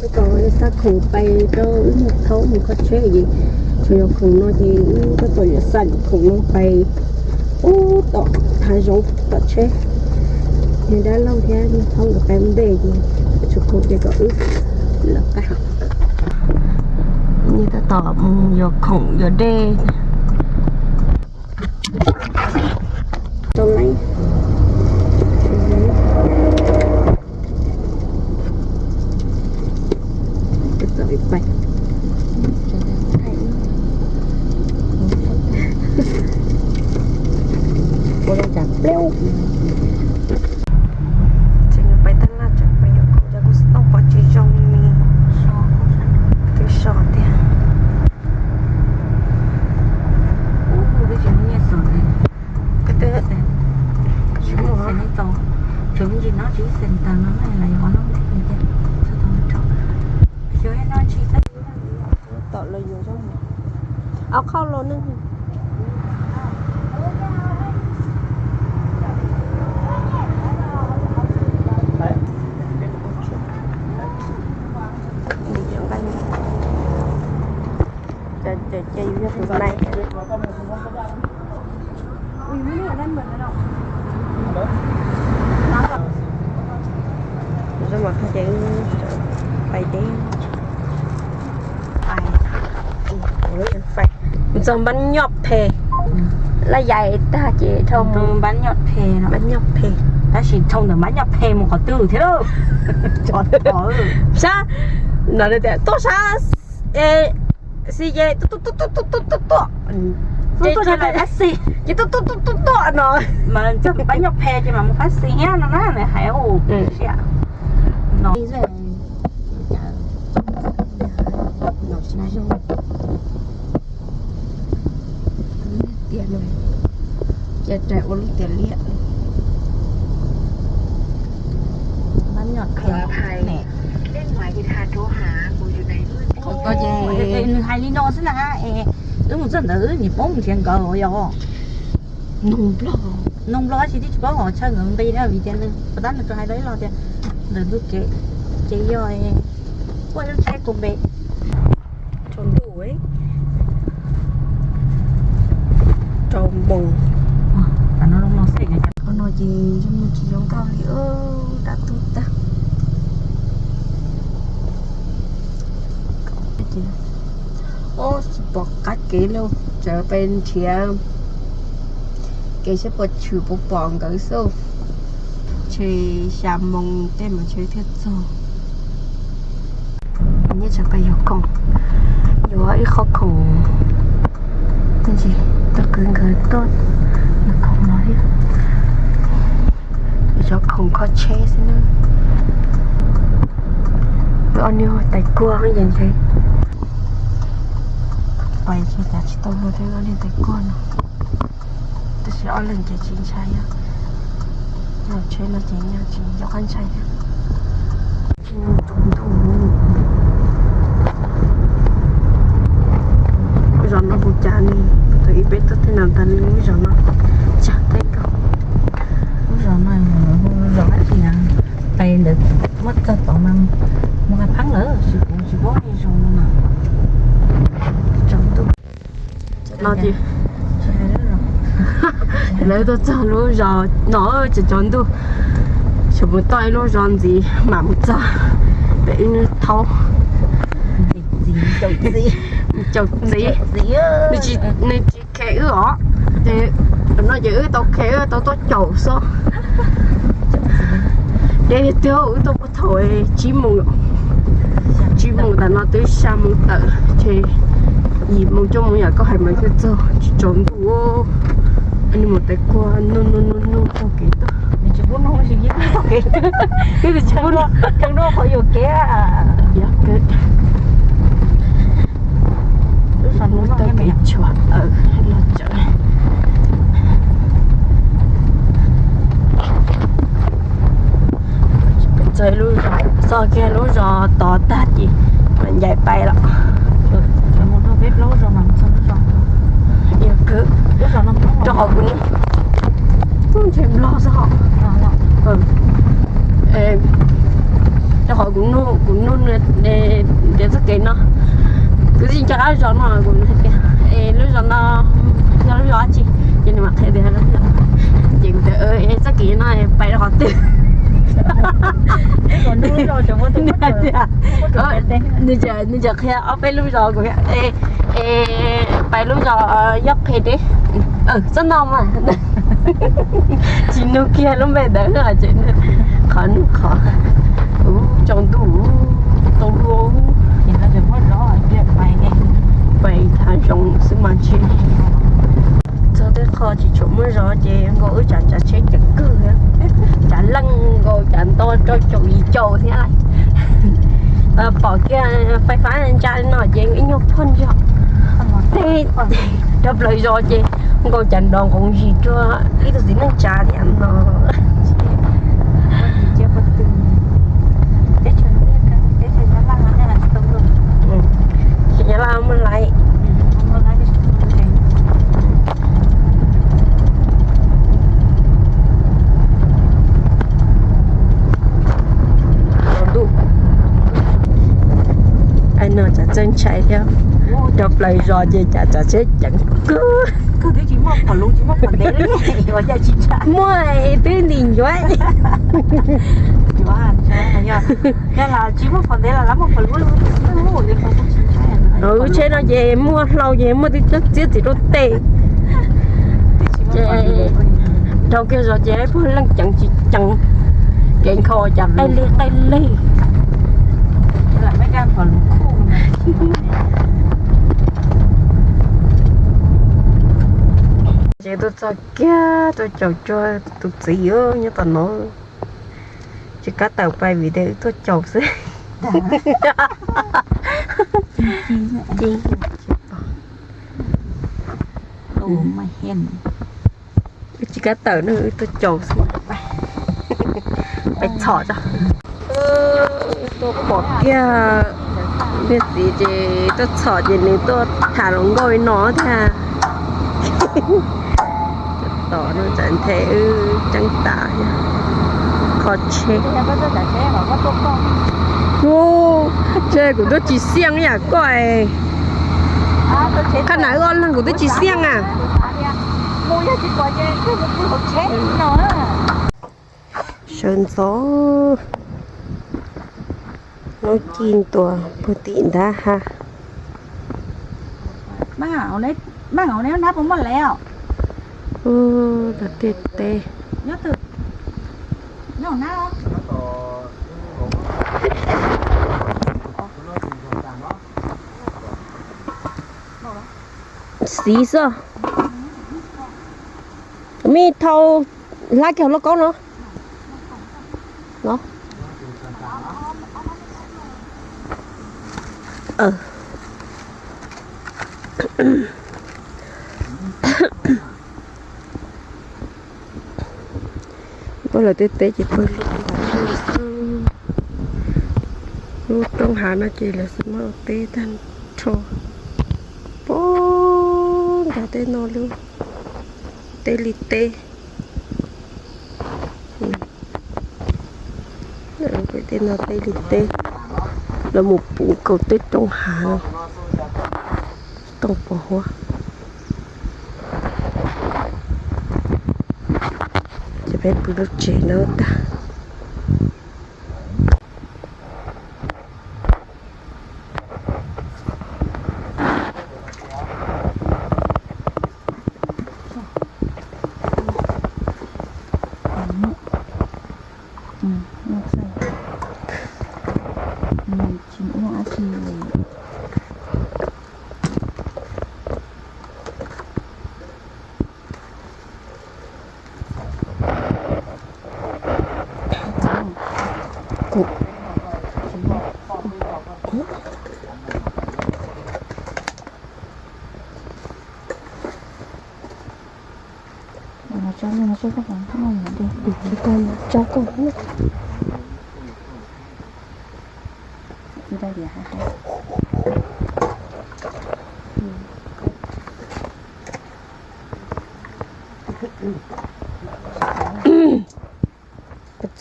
Tab tom xa khoom pais rau wb mus thaub mus kho tsheb ces tsuas yog khoom no ces wb tab tom yuav xa khoom no pais ub tom hav zoov tom tsheb. Niag dab laug thiab niag thaub nkawd pais ua ntej ces tsuas khoom ces kom wb lawv pais. Niag tab tom mus yuav khoom yuav dej rau lawv. Ua li cas plaub. Ces nws pais tab laj tseem pais yuav khoom, cas kuv xov tooj pom tsis zoo li. Twb so tiag. Tom lawv yuav zaub, au qhauj los ne. Ces yus yog tus nais. Zaub mov qhov ces pais deb. Mus txog npab nyob phem, laj yais tag ces dhau mus npab nyob phem, npab nyob phem. Tab sis dhau ntawm npab nyob phem mus qhov twg thiab lauj? Sab no tias tuaj sab xi ces tuaj tuaj tuaj tuaj tuaj tuaj, ces tuaj tuaj tuaj tuaj no, mas npab nyob phem ces mas mus phab xi thiab no na, nws hais ua siab no. Tias no, cia rais ua lub tias liab. Npab nyob phem ne. Qhov ko ces nws hais li no xwb na, es wb mus txog ntawd wb nim poob nrhiav nkawd yog. Noog Nplog, noog Nplog tab sis twb tsis paub hom chaw nkawd nqis na, vim tias nws puas tab nws tsuas hais rau ib los tias ntawm ntug kev ces yog puag ib lub tsheb kaus npe. Tsaus ntuj, tsaus moos. Qhov no ces zoo mus tsis zoo nkauj li, dab tub tag. Tsis pom qab kev lauj, txawm pais nrhiav kev saib puas tshwm puas pom nkawd xwb. Ntshe xya moos tej mas ntshe thiaj txog. Neb tseem pais yuav khoom, yuav ib qho khoom, tab sis tuaj kwv nkawd tuaj yuav khoom no thiab. Cov khoom kho tsheb xwb na. Ob niag tais kuag ces ntshe pais tsis tas tsis tau luag thiab ob niag tais kuag no. Tab sis ob leeg ces tsis ntshai, los tsheb no ces nyob tsis nco qab ntshai thiab. Lub zos no hu cas li? Thaum ub peb tuaj tej no tas li lub zos no tsawg thiab nkaus. Lub zos no hu zos dab tsi na? Pais ntawd muab txog tod mas mus Haj Pheeb lawm, tab sis kuv tsis paub li zos no mas. Tsaus ntuj. No ces lawv tuaj txog lub zos no ces tsaus ntuj, tseem mus toj ib lub zos ntxiv mam mus txog pem ib lub thaub. Caum txiv, nws tsis khe wb os, ces no ces wb tau khe wb tau tuaj caum xwb. Ces tiag wb tuaj puag thaum tsib moos, tsib moos tas no twb xya moos tawm, ces yim moos cuaj moos yam koj hais mas thiaj txog, tsis tsaus ntuj. Nws mus tais kuag nug nug nug nug taug kev tuaj. Wb tsis pub, yog kawg. Lub zos no taug kev tshuav los tsev. Txog lub zos, txog kiag lub zos tod tag ces mam ncaim pais lawm. Yog kawg, rau qhov kuv ntshe Nplog xwb hos. Qhov kuv nug, kuv nug nws tias txoj kev no, kuv tsis nco qab zos no, kuv hais tias, es lub zos no yog lub zos dab tsi? Ces nws mam qhia tias lub zos, ces kuv tias, es txoj kev no pais rau qhov twg? Nws hais tias, nws tseem, nws tseem qhia ob peb lub zos, kuv tias, es pais lub zos Yob Qhe deb, txoj no mas. Tsis nug kiag lub npe ntawd, qhov nug qhov, ub, tsaus ntuj, tsaus ntuj, pais thav zoov xwb mas ntshe. Txog tej qho tsis tshua muaj zos ces nkaus wb tsav tsav tsheb ceev kawg, tsav leej nkaus, tsav nto rau caum yim caum thiab. Pom kiag fais fab ntsa no ces ib nyuag phoj ntsa. Tej rau plaws zos ces nkaus cas nrov nqoov zis rau ib tug txiv neej tsav thiab no. Nyab Laj muaj laiv. Ntuj, no txaus ntshai thiab, rau plaws zos ces cas tsav tsheb ceev kawg. Muaj twb nti ncuav. Lub tsheb no ces muaj hlau ces muaj tib txiab txiv rau tej. Ces dhau kiag zos ces puag leej ceev tsis ceev, kev nkhaus cas qaij lig qaij lig. Ces tuaj txog kiag tuaj caum cuag tus txiv nyob tom no. Tsis kav tawm pais vim tias wb tuaj caum xwb. Wb tsis kav tawm na, wb tuaj caum xwb. Pais txhom tso. Tuaj pom kiag niag txiv ces tuaj txhom ces nws tuaj tham hluas nkauj li no thiab. Tom no txawm nthe wb ceeb tas qho tsheb. Ub, ntshe kuv twb tsis xiaj ib yam koj. Qhab na wb ob leeg kuv twb tsis xiaj a. Sawv ntxov, lub cim ntuas puag tim ntab hav. Ub, tej teb. Xiv xwb. Kuv me thau hlab kiag hauv lauj kaub no. Pab lawv tej teb ces pawg lug ntawd xwb. Lub roob hav no ces lawv xav muab ua teb tag nrho. Pab nrog tej no lub teb li teb. Tej no teb li teb, lawv mus puv nkaus tej roob hav no, tooj pos huab. Ces peb pw lub tsev no tag.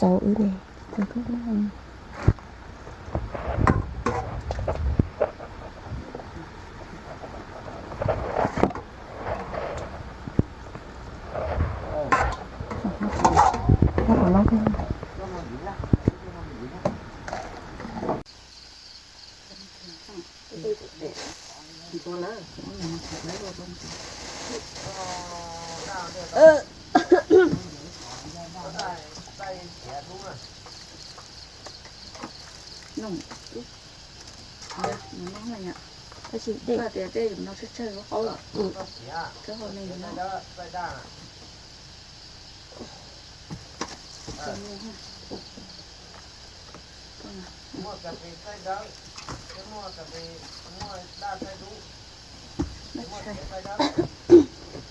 Txaus wb ne. Noj, noj mas yom. Tab sis dej. Koj tias dej yus noj tsawg tsawg lub qaub los. Koj hau ne yus noj. Noj tshais,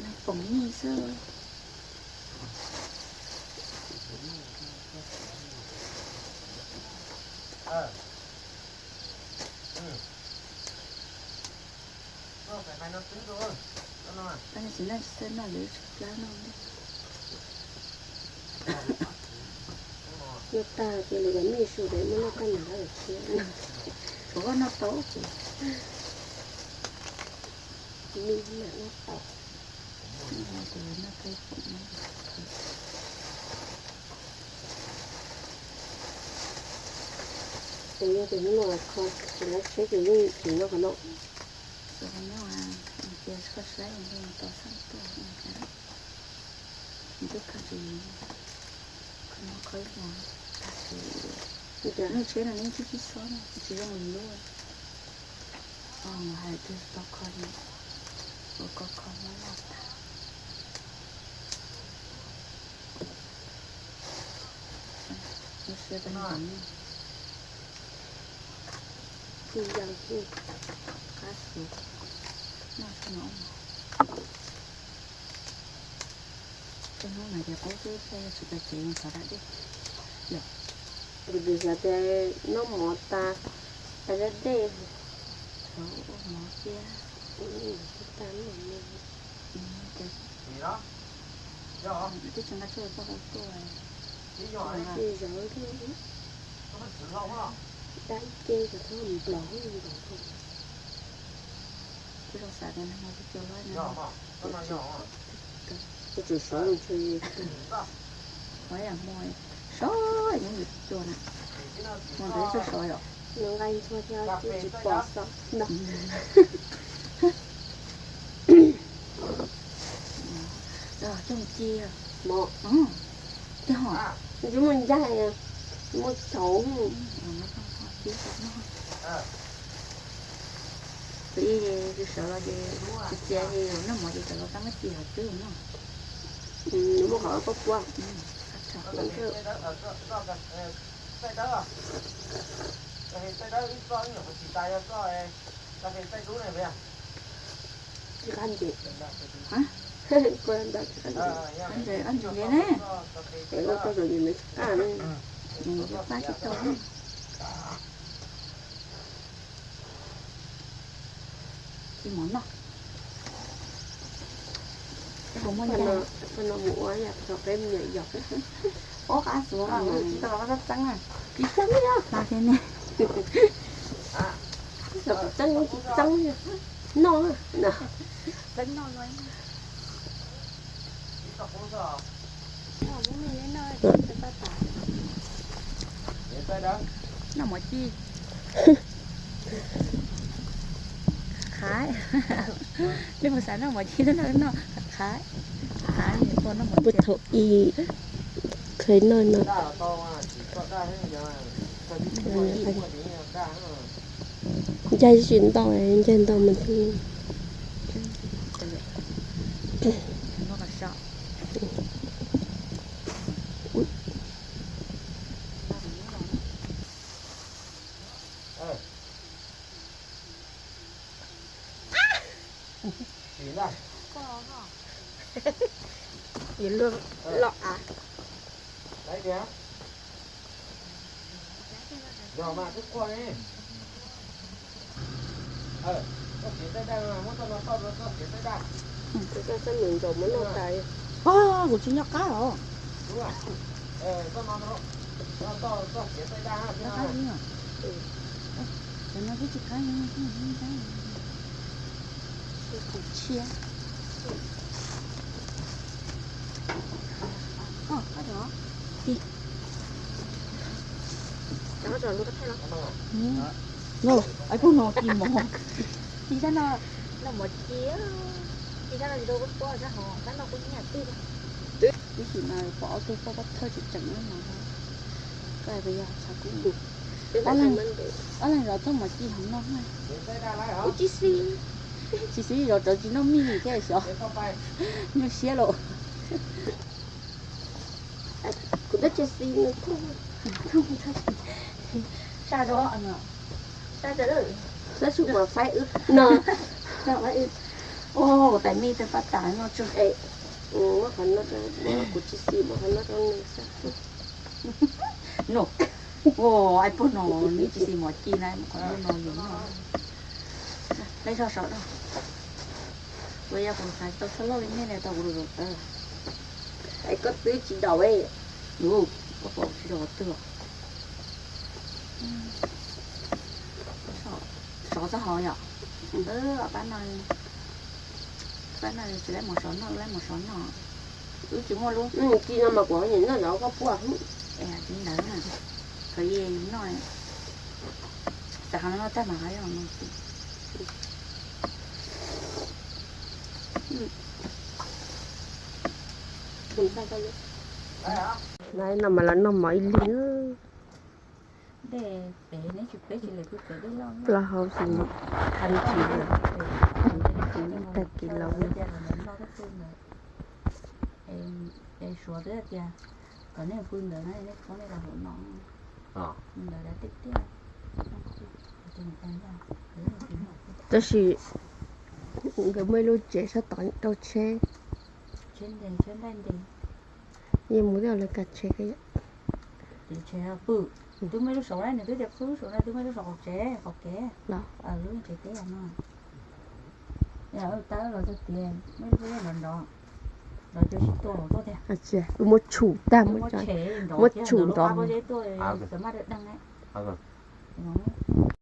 noj pom nyij xwb. Tab sis noj tsis txawj noj yuav tsum plab noj. Noj tag ces lawv cov mij su ces muab noj tag nrho lawm thiab. Tsuav koj noj tau ces mij mam noj tau. Ces yog tias hnub no kho tsis laib tsheb ces yeej tsis nyob qhov no. Tsuav qhov nyob tias koj saib tos xaj tuaj. Nws twb kho tsis, kho no kho ib hmo tag su. Lub tsheb no neb tib tib xob no tsis zoo li lub mus hais twg tau kho li, ua koj kho mob loj tag. Lub siab tau ntawd. Tij yam qab xwb. Noj tso no. Tej hnub no ces qub xwb, yog tsis pais tsev mus thov da dej. Yog, kuv twb xav tias noj mov tas, pais da dej, thov ua mov thiab. Tij tag noj mov. Twb tsis nqa tshuaj poj hau tuaj. Tij zaum, da ib ce kom txhob nplaum nplaum. Kuv zoo xav tias nag hmo kuv cua loj no, kuv tsum sov ntshe, ua yam hmo sov nyob yus cua na, hmo ntawd tsuas sov yom. Nws nqa ntxhua thiab ces tsis pom xwb no. Coj mus ci mov. Tej ho, nws tsis muaj ncaig, muaj xyauv. Tus ib sawv los ces tsis cia li noj mov ces sawv los tab muab ci hauv twb noj. Nws muaj qhov koj puab. Tsis qab ntses. Qab ntses, qab ntses ne. Es koj tau zaum ntses nws tsis qab ne. Nws pab tsis tau. Ci mov noj. Koj no mus ua yam txog peb me nyuam yog. Ob qab xwb, tsis tau los koj txeeb na. Tsis txeeb li os. Tag li ne. Tsis txeeb, tsis txeeb li. Noj, txeeb noj. Noj mov ci. Qhov, nej puas xav noj mov ci, noj noj qhov, qhov, puas noj mov ci. Thaum ub kheev noj no. Ncaig tsis ntau, ncaig ntau mas thiaj. Yus luag loj av. Kuv tsis nyob qab os. Cov no twb tsis qab, kuv tshiab. Koj tso, koj thaij los. No, ai puag no ci mov. Ci sab no, no mov ci. Ci sab no tsis tau kub pob sab hov, sab no kub nyiaj twg. Twb ib chim no pom ob tug poj pob thawj tseem tseem no, koj hais tias yog tshav kub. Ob leeg zov txoj mov ci hov no. Ub, tsis xis, tsis xis zov rau tsis noj mij li thiab xyov. Nyuaj siab los. Kuv twb tsis xis. Sab zov no. Sab zov. Sab sub mas faib wb no. Ua tais mij tej pab tas no tso. Muab qhov no rau, muab kuv tsis xis, muab qhov no rau nws xwb. No, ua ai puag no, nws tsis xis mov ci na, muab qhov no no yus no. Lej zog saud no. Kuv yog kuv hais tau txhob loj li nej na, tau kuv lus tawv. Es koj twb tsis daus, koj pom tsis daus qhov twg. Sov txoj hauv yom. Pab no, pab no tsis laib mov sov noj, laib mov sov noj. Wb tsis muaj lub ci no mas kuv nyiam noj zov koj puaj. Es tsis ntawd na, kov ye noj. Xav qhov no noj tag mas qhov no. No mas los noj mov ib lig. Plaub hau xwb, tag kis laus. Es Suav twb tias kom nej pw ntawd na, nej phob nej los hauv no. Ntawd tiaj tiaj. Tab sis nkawd muaj ib lub tsev sab tod rau tsheb. Yeej mus twb lawv kav tsheb. Twb muaj lub saum na, nws twb tias pw lub saum na, twb muaj lub saum qaum tsev, qaum kev. Lub tsev teb no. Yog tab los txog tias muaj ib lub nrov nrov, nrov ces tsis tua hauv tuaj tiag. Wb muab tshum tag, muab tshum nrov.